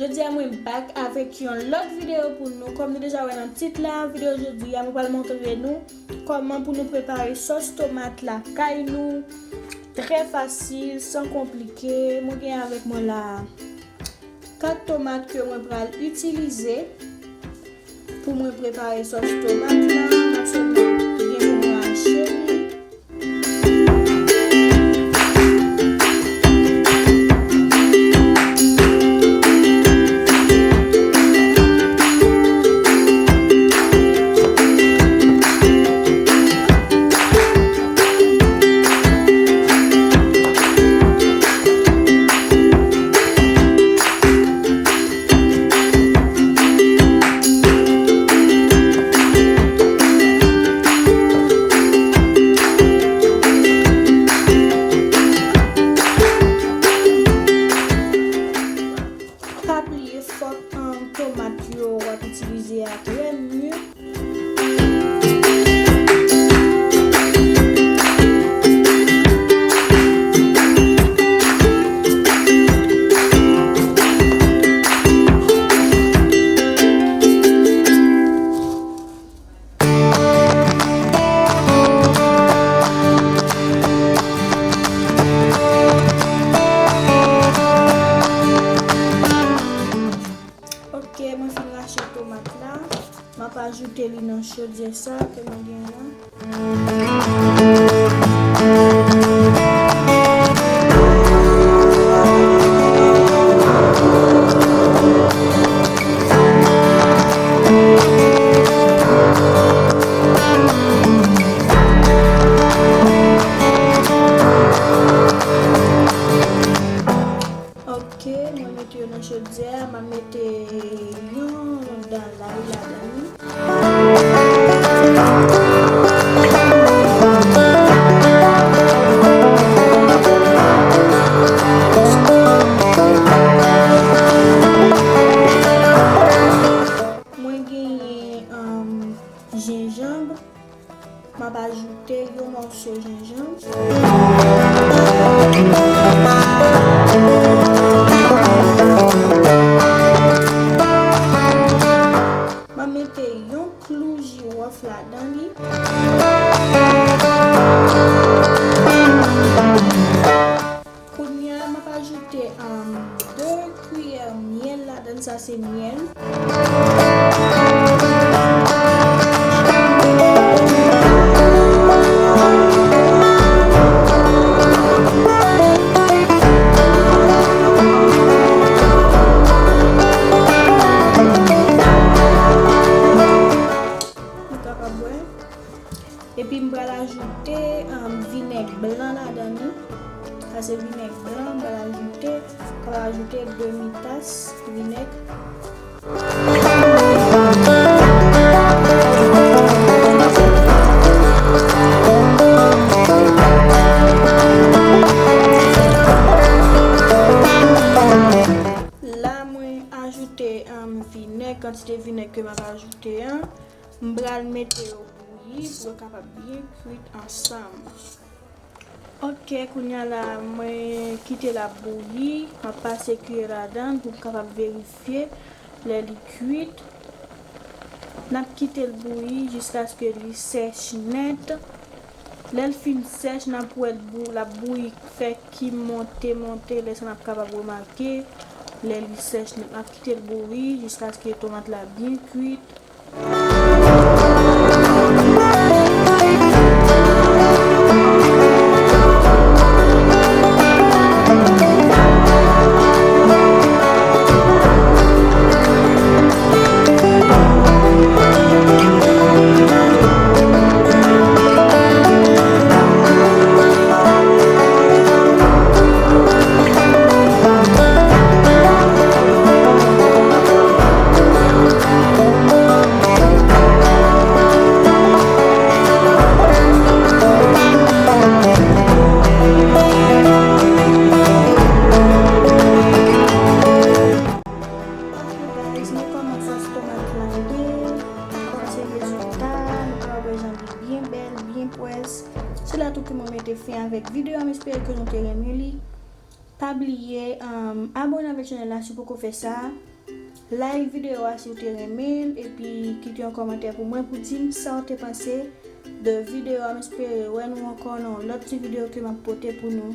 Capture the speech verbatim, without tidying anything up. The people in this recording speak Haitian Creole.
Jodi a mwen back avèk yon lòt videyo pou nou. Kòm nou deja wè nan tit la, videyo jodi a mwen pral montre nou kòman pou nou prepare sòs tomat lakay nou. Trè fasil, san konplike. Mwen gen avèk mwen la kat tomat ke mwen pral itilize pou mwen prepare sòs tomat la. M ap sèlman gen pou mwen hache li. Pa bliye, fòk, um, tomat yo w ap itilize a trè mi. Ok, mwen fin rache tomat la. M ap ajoute li nan chodyè sa ke mwen gen la. Ok, mwen mete yo nan chodyè a, m ap mete yon dan lay ladan li. Mwen genyen, um, jenjanm. M ap ajoute yon mòso jenjanm. M ap mete yon klou jiwòf ladan li. Kounye a, m ap ajoute, um, de kiyè myèl ladan, sa se myèl. Nou kapab wè. Epi m pral ajoute, um, vinèg blan ladan li. Sa se vinèg blan, m pral ajoute, m pral ajoute demi tas vinèg. La, mwen ajoute, um, vinèg, kantite vinèg ke m ap ajoute an. M pral mete yo bouyi pou yo kapab byen kwit ansanm. Ok, kounye a la, mwen kite l ap bouyi. M ap pase kiyè ladan l pou m kapab verifye lè li kwit. N ap kite l bouyi jiskaske li sèch nèt. Lè l fin sèch, n ap wè l bou-, l ap bouyi, fè kim monte, monte. Lè sa, n ap kapab remake lè li sèch nèt. N ap kite l bouyi jiskaske tomat la byen kwit. Ok, guys, nou kòman sòs tomat la ye. Kòman se rezilta, nou ka wè jan li byen bèl, byen pwès. Se la tou ke mwen mete fen avèk videyo a, m espere ke nou te renmen li. Pa bliye, um, abone avèk chanèl la si w poko fè sa. Like videyo a si w te renmen l, epi kite yon kòmantè pou mwen pou di m sa w te panse de videyo a. M espere wè nou ankò nan yon lòt ti videyo ke m ap pote pou nou.